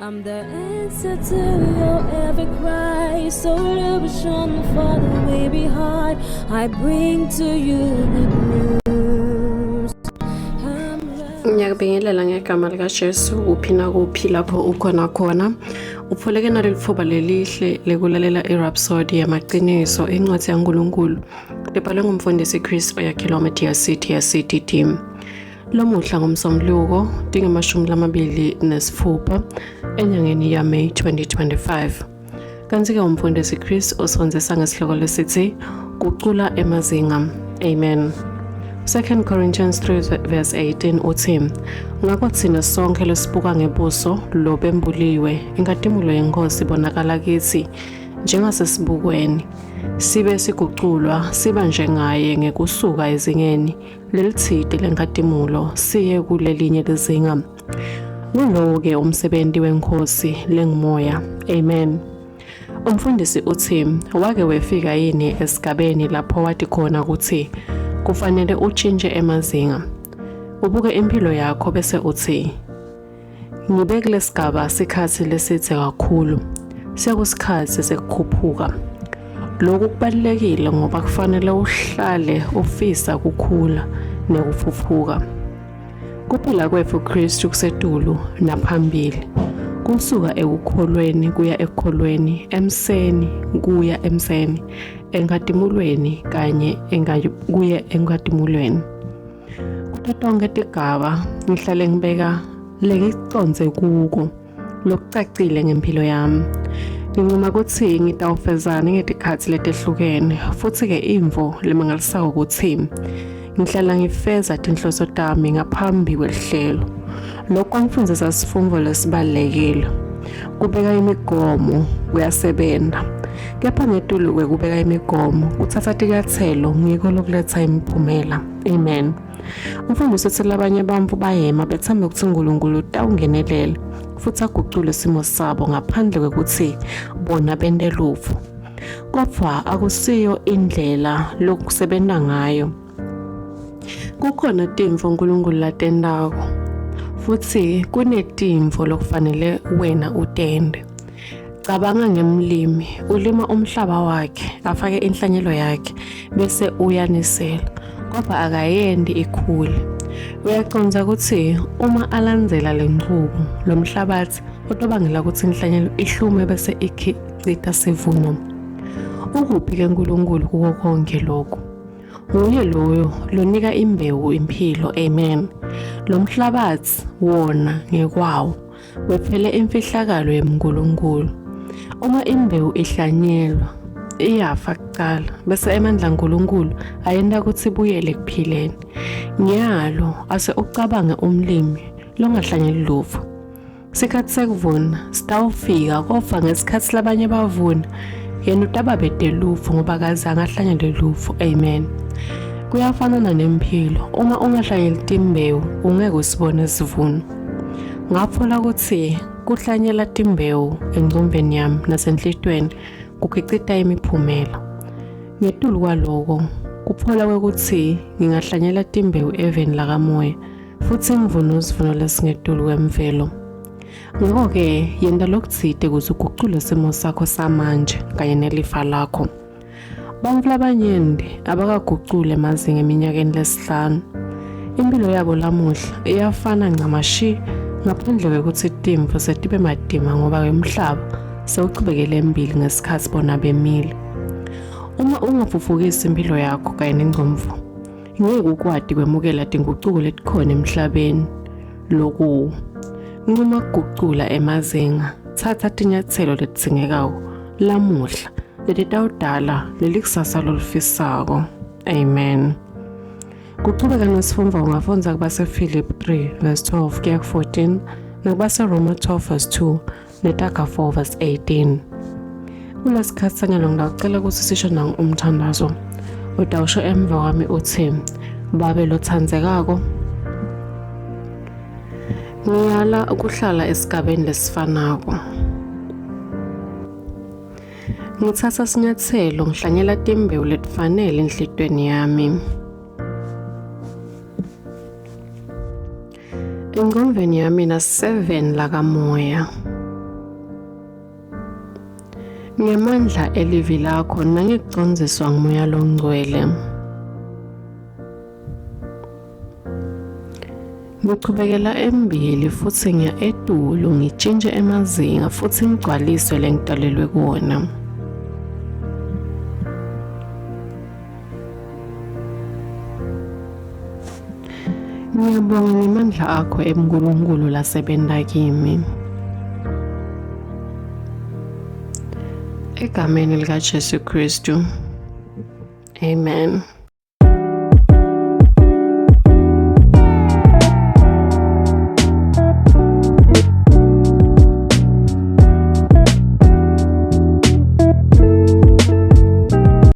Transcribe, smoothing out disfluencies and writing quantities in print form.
I'm the answer to your every cry, solution for the weary heart. I bring to you good news. I'm Ngiyakubingelela ngegama likaJesu kuphi nakuphi lapho ukhona khona. Upholeke naleli thuba lelihle lekulalela iRhapsody yamaqiniso incwadi yaNkulunkulu ebhalwe ngumfundisi Chris Oyakhilome DRC DRCDD. Lomuhla ngomsombuluko 26 enyangeni yaMay 2025. Kanti-ke umfundisi Chris usonzisa ngesihloko lesithi Gucula emazinga. Amen. 2 Corinthians 3 verse 18 uthi ngakho thina sonke lesibuka ngebuso lobembuliwe inkatimulo yenkosi ibonakala kithi njengasesibukweni sibe siguculwa siba njengaye ngekusuka ezingeni lelithide lenkatimulo siye kulelinye lizinga. Ngulowo-ke umsebenzi wenkosi lengumoya. Amen. Umfundisi uthi wake wefika yini esigabeni lapho wathi khona ukuthi kufanele utshintshe emazinga. Ubuke impilo yakho bese uthi ngibe kulesigaba sikhathi lesithe kakhulu. Sekusikhathi sekukhuphuka. Lokhu kubalulekile ngoba kufanele uhlale ufisa ukukhula nekuthuthuka. Kuphila kwethu Kristu kusetulu naphambili. Kusuka ekukholweni kuya ekukholweni, emseni kuya emseni, enkatimulweni kanye kuye enkatimulweni. Kuto tonke tigaba ngihlale ngibeka lengikucondze kuko lokucacile ngempilo yami. Ngincuma ukuthi ngitawufezani ngetikhathi letehlukene futhi-ke imvo lemangalisako ukuthi ngihlala ngifeza tinhloso tami ngaphambi kwelihlelo. Lokhu kwangifundisa sifundo lesibalulekile. Kubeka imigomo kuyasebenza. Kepha ngetulu kwekubeka imigomo, kuthatha tinyathelo ngiko lokuletha imiphumela. Amen. Umfundisi uthi labanye abantu bayema bethembe ukuthi uNkulunkulu utawungenelela futhi agucule isimo sabo ngaphandle kwekuthi bona bente lutho. Kodwa akusiyo indlela lokusebenza ngayo. Kukhona timfo uNkulunkulu latentako futhi kunetimfo lokufanele wena utende. Cabanga ngemlimi ulima umhlaba wakhe afake inhlanyelo yakhe bese uyanisela kodwa akayendi ikhule. Uyacondza ukuthi uma alandzela le nchubo lo mhlabathi utobangela ukuthi inhlanyelo ihlume bese ikhicita sivuno. Ukuphi-ke uNkulunkulu kuko konke lokhu? Nguye loyo lonika imbewu impilo. Amen. Lo mhlabathi wona ngekwawo wephele imfihlakalo yeMnkulunkulu. Uma imbewu ihlanyelwa iyafa kucala bese emandla aNkulunkulu ayenta ukuthi ibuyele ekuphileni. Nyalo ase ucabange umlimi longahlanyeli lutho. Sikhathi sekuvuna sitawufika kodwa ngesikhathi labanye bavuna yena utababede lutho ngoba akazange ahlanyele lutho. Amen. Kuyafanana nempilo, uma ungahlanyeli timbewu ungeke usibone isivuno. Ngathola ukuthi kuhlanyela timbewu engcondvweni yami nasenhlitweni kukhicita imiphumela. Ngetulu kwaloko, kuphola kwekuthi ngingahlanyela timbewu eveni lakamoya futhi ngivune isivuno lesingetulu kwemvelo. Ngakho-ke yenta lokutsite ukuze ugucule isimo sakho samanje kanye nelifa lakho. Bantfu labanyenti abakaguculi emazinga eminyakeni lesihlanu. Impilo yabo lamuhla iyafana ncamashi ngaphandle kwekutsi timvu setibe matima ngoba umhlaba sewuchubekele embili ngesikhatsi bona bemile. Uma ungafufukisi impilo yakho kanye nengcondvo, ngeke ukwati kwemukela tingucuko letikhona emhlabeni lokuwo. Ncuma kugucula emazinga, thatha tinyatselo letidzingekako lamuhla letitawudala lelikusasa lolifisako. Amen. Kuchubeka nesifundvo ungafundza kubaseFilipi 3 verse 12 kuya ku-14 nakubaseRoma 12 verse 2 neTaga 4 verse 18. Kulesikhathi sanyalo ngingacela ukuthi sisho nangu umthandazo. Utawusho emva kwami uthi, Babe lothandzekako, ngiyala ukuhlala esigabeni lesifanako. Ngithatha sinyathelo ngihlanyela timbewu letifanele enhlitweni yami. Engqondweni yami na-7 lakamoya. Ngemandla elivi lakho nangekucondziswa nguMoya loNgcwele. Ngichubekela embili futhi ngiya etulu ngitshintshe emazinga futhi ngigcwaliswe lengidalelwe kuwona. Ngiyabonga ngemandla akho ebuNkulunkulu lasebenza kimi. Egameni likaJesu Kristu. Amen.